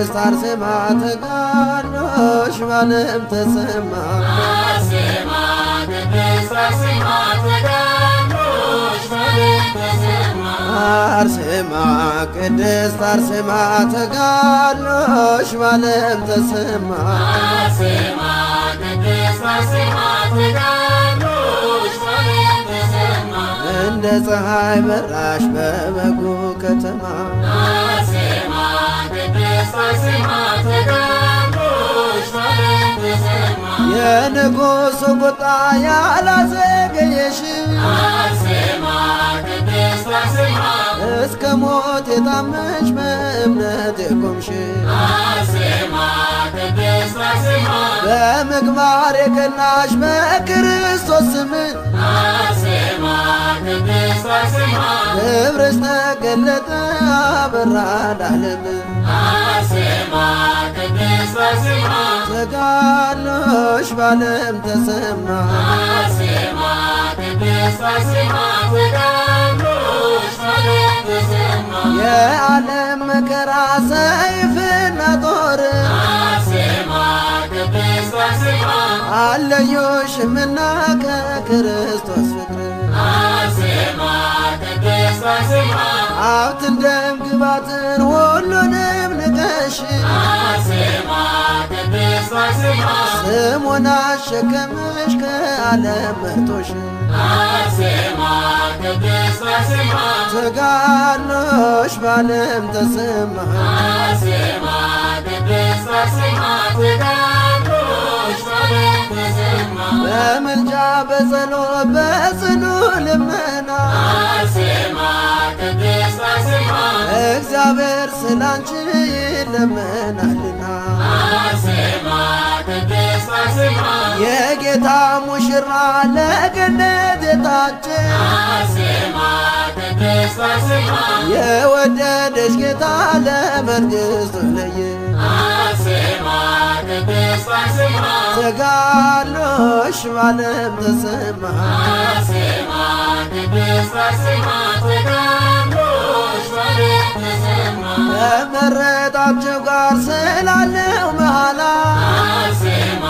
አርሴማ ተጋድሎሽ ባለም ተሰማ። አርሴማ ቅድስት አርሴማ ተጋድሎሽ ባለም ተሰማ። አርሴማ ቅድስት አርሴማ ተጋድሎሽ ባለም ተሰማ። አርሴማ ቅድስት አርሴማ ተጋድሎሽ ባለም ተሰማ። እንደ ፀሐይ በራሽ በበጉ ከተማ። አርሴማ ቅድስት አርሴማ ተጋድሎሽ ባለም ተሰማ። የንጉሡ ቁጣ ያላዘገየሽ፣ አርሴማ ቅድስት አርሴማ፣ እስከ ሞት የታመንሽ በእምነት የቆምሽ፣ አርሴማ ቅድስት አርሴማ፣ በምግባር የቀናሽ በክርስቶስ ስም፣ አርሴማ ቅድስት አርሴማ፣ ክብርሽ ተገለጠ አበራ ለዓለም። አርሴማ ቅድስት አርሴማ፣ ተጋድሎሽ ባለም ተሰማ። አርሴማ ቅድስት አርሴማ ተጋድሎሽ ባለም ተሰማ። የዓለም መከራ ሰይፍና ጦር፣ አርሴማ ቅድስት አርሴማ፣ አለዩሽምና ከክርስቶስ ፍቅር፣ አርሴማ ቅድስት አርሴማ፣ ሀብትን ደም ግባትን ሁሉንም ንቀሽ፣ አርሴማ ቅድስት አርሴማ፣ ስሙን አሸከምሽ ከዓለም መርጦሽ፣ አርሴማ ቅድስት አርሴማ፣ ተጋድሎሽ ባለም ተሰማ። አርሴማ ቅድስት አርሴማ ተጋድሎሽ ባለም ተሰማ። በምልጃ በጸሎት በጽኑ ልመና፣ አርሴማ ቅድስት አርሴማ፣ እግዚአብሔር ስላንቺ ይለመናልና፣ አርሴማ ቅድስት አርሴማ፣ የጌታ ሙሽራ ለገነት የታጨ፣ አርሴማ ቅድስት አርሴማ፣ የወደደሽ ጌታ ለመንግሥቱ ለየ። አርሴማ ቅድስት አርሴማ፣ ተጋድሎሽ ባለም ተሰማ። አርሴማ ቅድስት አርሴማ ተጋድሎሽ ባለም ተሰማ። ከመረጣቸው ጋር ስላለው መሃላ፣ አርሴማ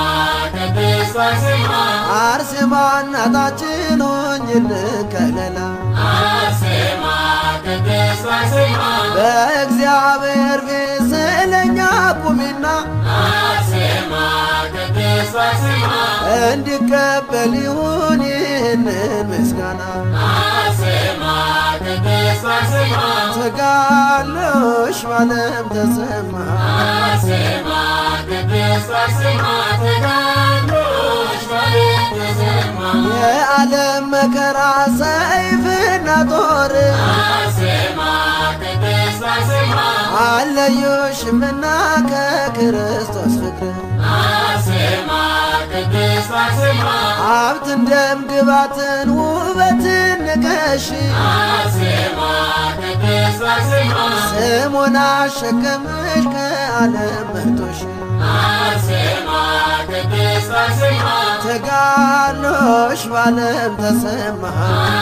ቅድስት አርሴማ፣ አርሴማ እናታችን ሆኝልን ከለላ፣ አርሴማ ቅድስት አርሴማ፣ በእግዚአብሔር ፊት ስለኛ ቁሚና፣ አርሴማ ቅድስት አርሴማ፣ እንዲቀበል ይሁን ይህንን ምስጋና። አርሴማ ቅድስት አርሴማ፣ ተጋድሎሽ ባለም ተሰማ። አርሴማ ቅድስት አርሴማ ተጋድሎሽ ባለም ተሰማ። የዓለም መከራ ሰይፍና ጦር፣ አርሴማ ቅድስት አርሴማ፣ አለዩሽምና ከክርስቶስ ፍቅር፣ አርሴማ ቅድስት አርሴማ፣ ሀብትን ደም ግባትን ውበትን ንቀሽ፣ አርሴማ ቅድስት አርሴማ፣ ስሙን አሸከምሽ ከዓለም መርጦሽ፣ አርሴማ ቅድስት አርሴማ፣ ተጋድሎሽ ባለም ተሰማ።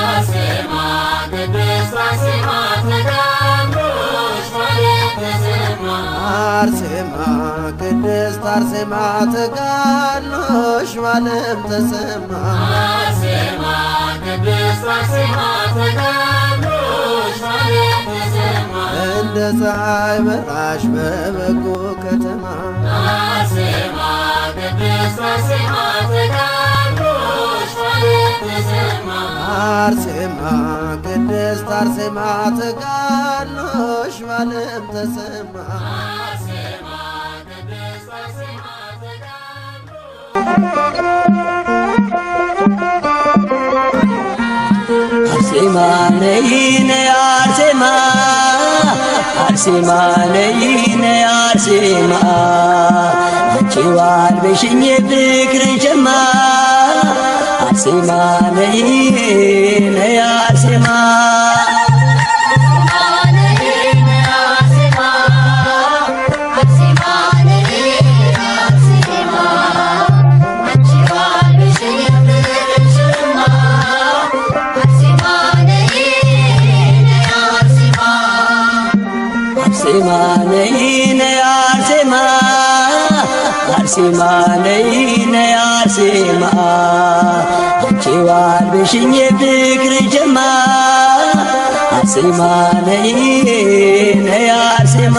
አርሴማ ቅድስት አርሴማ ተጋድሎሽ ባለም ተሰማ። አርሴማ ቅድስት አርሴማ ተጋድሎሽ ባለም ተሰማ። አርሴማ ቅድስት አርሴማ ተጋድሎሽ ባለም ተሰማ። እንደ ፀሐይ በራሽ በበጎ ከተማ፣ አርሴማ ቅድስት አርሴማ ተጋድሎሽ ባለም ተሰማ። አርሴማ ቅድስት አርሴማ ተጋድሎሽ ባለም ተሰማ። አርሴማ ቅድስት አርሴማ ተጋድሎሽ አርሴማ ነይ ነይ አርሴማ፣ አርሴማ ነይ ነይ አርሴማ፣ አንቺ ዋልበሽኝ የፍቅርን ሸማ፣ አርሴማ ነይ ነይ አርሴማ። አርሴማ ነይ ነይ። አርሴማ ነይ ነይ አርሴማ አንቺ ዋልብሽኝ የፍቅር ጀማ አርሴማ ነይ ነይ አርሴማ።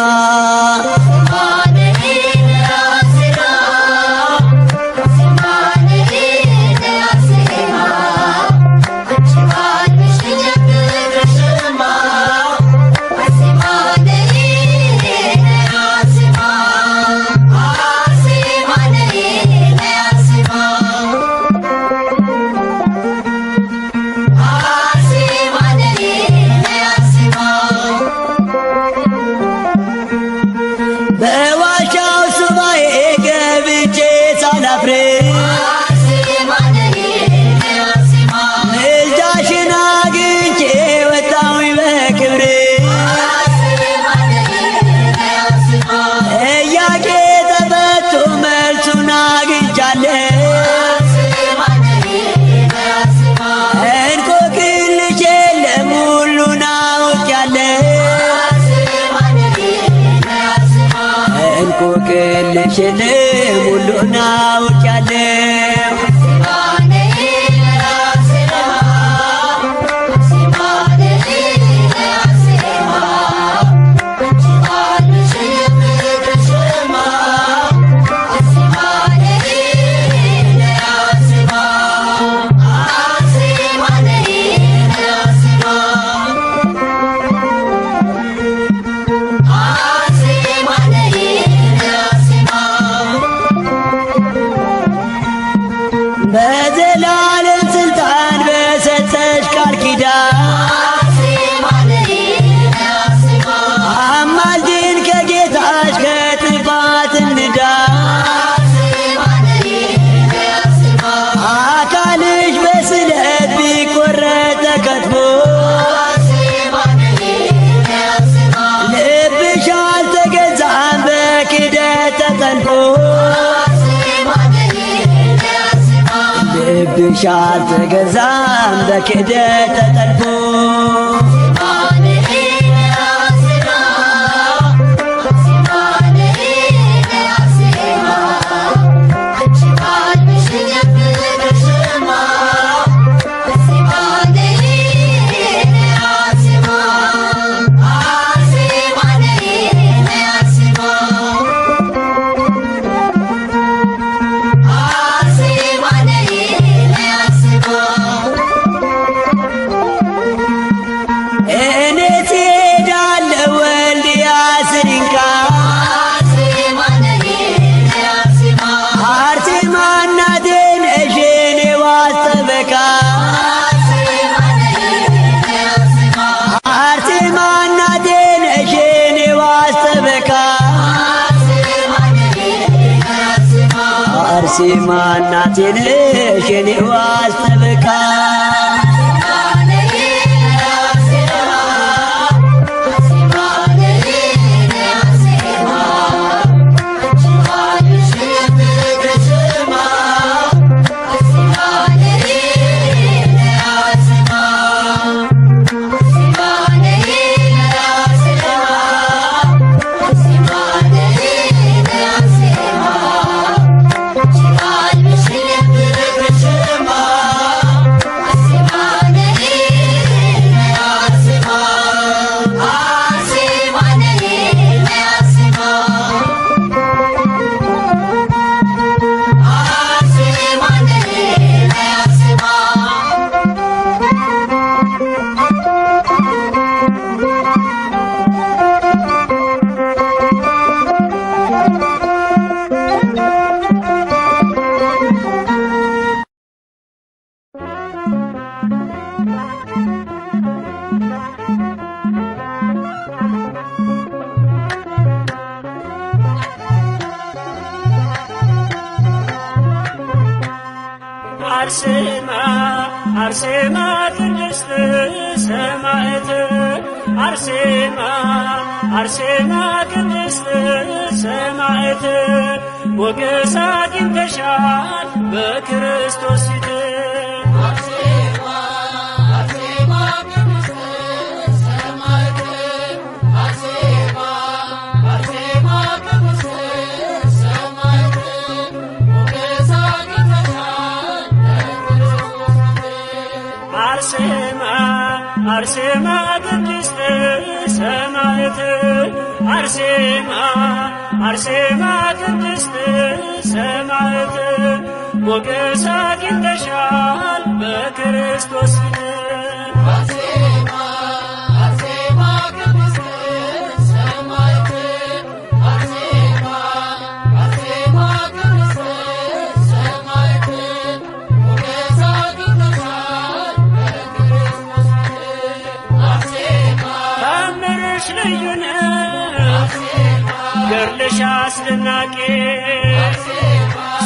በዋሻው ሱባኤ ገብቼ ሳላፍር ምልጃሽን አግኝቼ ወጣሁኝ በክብር። ጥያቄ ተፈቶ መልሱን አግኝቻለሁ። እንቆቅልሽ የለም ሁሉን አውቄያለሁ። እንቆቅልሽ የለም ሁሉን አውቄያለሁ። በዘላለም ስልጣን በሰጠሽ ቃል ኪዳን አማልጅን ከጌታሽ ከጥፋት እንዳን። አካልሽ በስለት ቢቆረጥ ተከትፎ ልብሽ አልተገዛም በክደት ተጠልፎ። ልብሽ አልተገዛም በክደት ተጠልፎ። እኔ ትሄዳለሁ ወልድያ ስሪንቃ አርሴማ እናቴ ነሽ የኔ ዋስ ጠበቃ። አርሴማ እናቴ ነሽ የኔ ዋስ ጠበቃ። አርሴማ እናቴ ነሽ የኔ ዋስ ጠበቃ። አርሴማ አርሴማ ቅድስት ሰማዕት አርሴማ አርሴማ ቅድስት ሰማዕት ሞገስ አግኝተሻል በክርስቶስ ፊት። አርሴማ ቅድስት ሰማዕት አርሴማ አርሴማ ቅድስት ሰማዕት ሞገስ አግኝተሻል በክርስቶስ ፊት። አርሴማ አርሴማ ቅድስት ሰማዕት አርሴማ አርሴማ ቅድስት ሰማዕት ሞገስ አግኝተሻል በክርስቶስ ፊት። አርሴማ ታምርሽ ልዩ ነው ገድልሽ አስደናቂ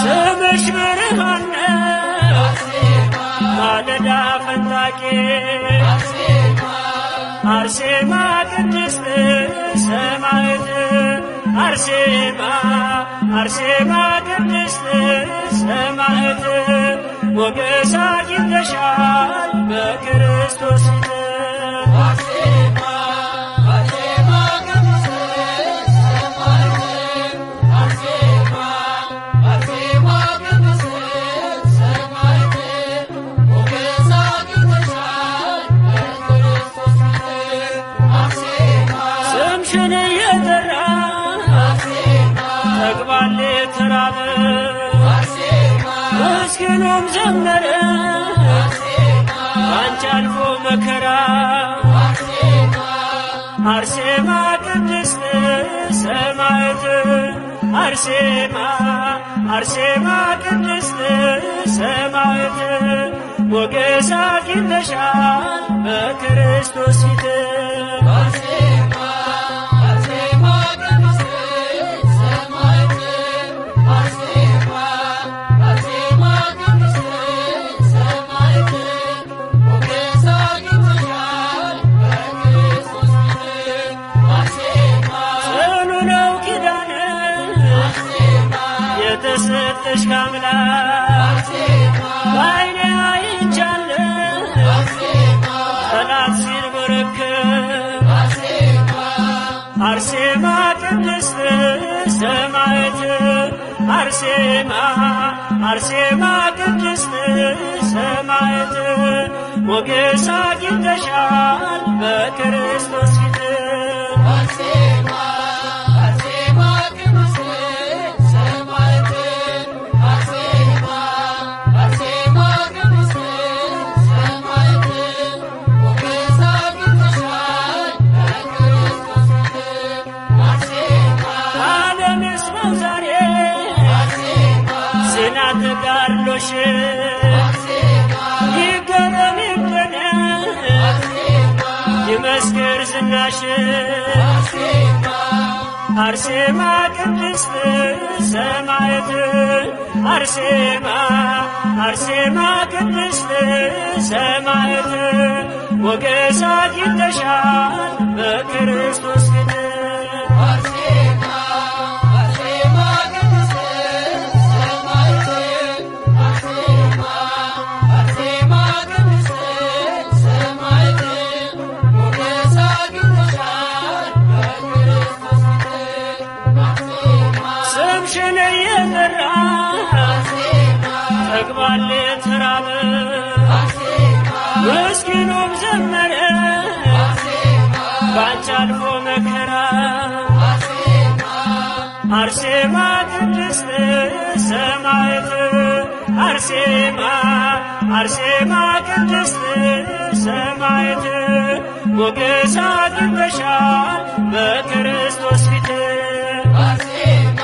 ስምሽ ብርሃን ነው ማለዳ ፈንጣቂ አርሴማ ቅድስት ሰማዕት አርሴማ አርሴማ ቅድስት ሰማዕት ሞገስ አግኝተሻል በክርስቶስ ፊት። አርሴማ አርሴማ ቅድስት ሰማዕት አርሴማ አርሴማ ቅድስት ሰማዕት ሞገስ አግኝተሻል በክርስቶስ ፊት። አርሴማ ስምሽን እየጠራ ተግባል የተራበ ምስኪኑም ዘመረ አንቺ አልፎ መከራ አርሴማ ቅድስት ሰማዕት አርሴማ አርሴማ ቅድስት ሰማዕት ሞገስ አግኝተሻል በክርስቶስ ፊት። አርሴማ አርሴማ ቅድስት ሰማዕት አርሴማ አርሴማ ቅድስት ሰማዕት ሞገስ አግኝተሻል በክርስቶስ ፊት። አርሴማ ጽኑ ነው ኪዳንሽ የተሰጠሽ ከአምላክ በዓይኔ አይቻለሁ ጠላት ሲንበረከክ አርሴማ ቅድስት ሰማዕት አርሴማ አርሴማ ቅድስት ሰማዕት ሞገስ አግኝተሻል በክርስቶስ ፊት። አርሴማ አርሴማ ቅድስት ሰማዕት አርሴማ አርሴማ ቅድስት ሰማዕት ሞገስ አግኝተሻል በክርስቶስ ፊት። አርሴማ ዓለም ይስማው ዛሬ ዝና ተጋድሎሽ ይገረም ይደነቅ ይመስክር ዝናሽ አርሴማ ቅድስት ሰማዕት አርሴማ አርሴማ ቅድስት ሰማዕት ሞገስ አግኝተሻል በክርስቶስ ፊት። አርሴማ አርሴማ ቅድስት ሰማዕት አርሴማ አርሴማ ቅድስት ሰማዕት ሞገስ አግኝተሻል በክርስቶስ ፊት። አርሴማ ስምሽን እየጠራ ተግባል የተራበ ምስኪኑም ዘመረ ባንቺ አልፎ መከራ አርሴማ ቅድስት ሰማዕት አርሴማ አርሴማ ቅድስት ሰማዕት ሞገስ አግኝተሻል በክርስቶስ ፊት። አርሴማ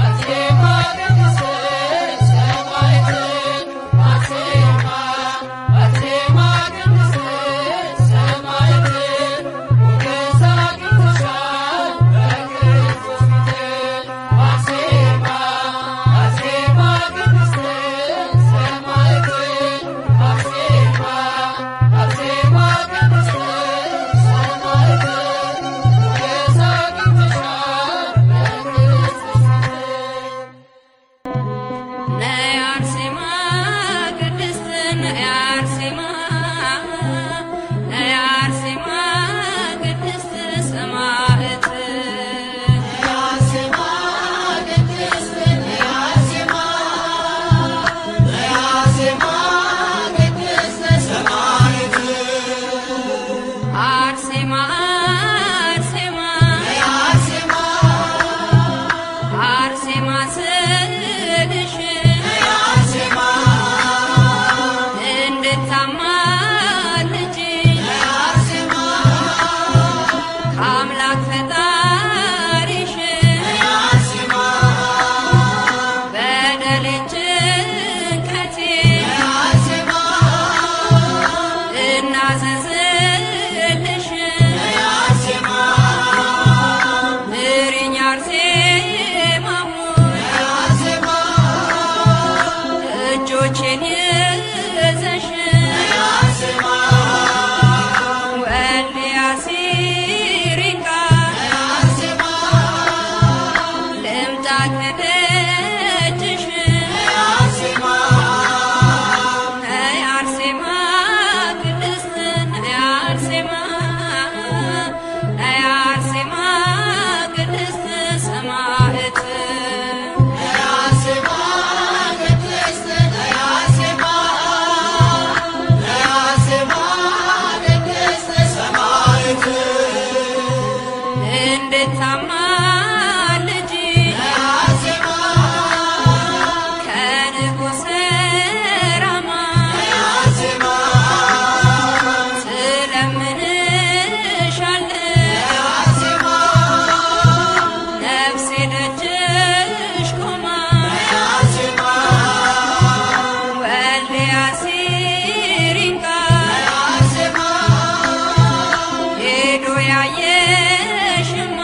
አርሴማ ቅድስት ሰማዕት አርሴማ አርሴማ ቅድስት ሰማዕት ሞገስ አግኝተሻል በክርስቶስ ፊት። አርሴማ አርሴማ ቅድስት ሰማዕት አርሴማ አርሴማ ቅድስት ሰማዕት ሞገስ አግኝተሻል ልምጣ ከደጅሽ ነይ አርሴማ ቅድስት ነይ አርሴማ ነይ አርሴማ ቅድስት ሰማዕት። እንድታማልጂ ከንጉሠ ራማ ስለምንሻለን ነፍሴ ደጅሽ ቆማ ወልድያ ሲሪንቃ ሄዶ ያየሽማ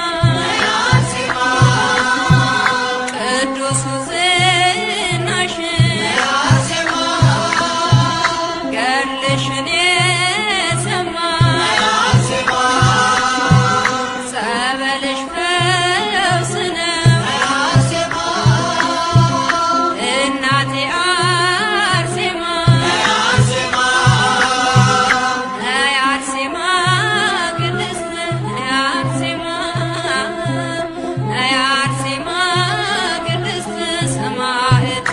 ቅዱሱ ዝናሽ ገድልሽን የሰማ ጸበልሽ ፈውስ ነው እናቴ አርሴማ ነይ አርሴማ ቅድስት ነይ አርሴማ ነይ አርሴማ ቅድስት ሰማዕት።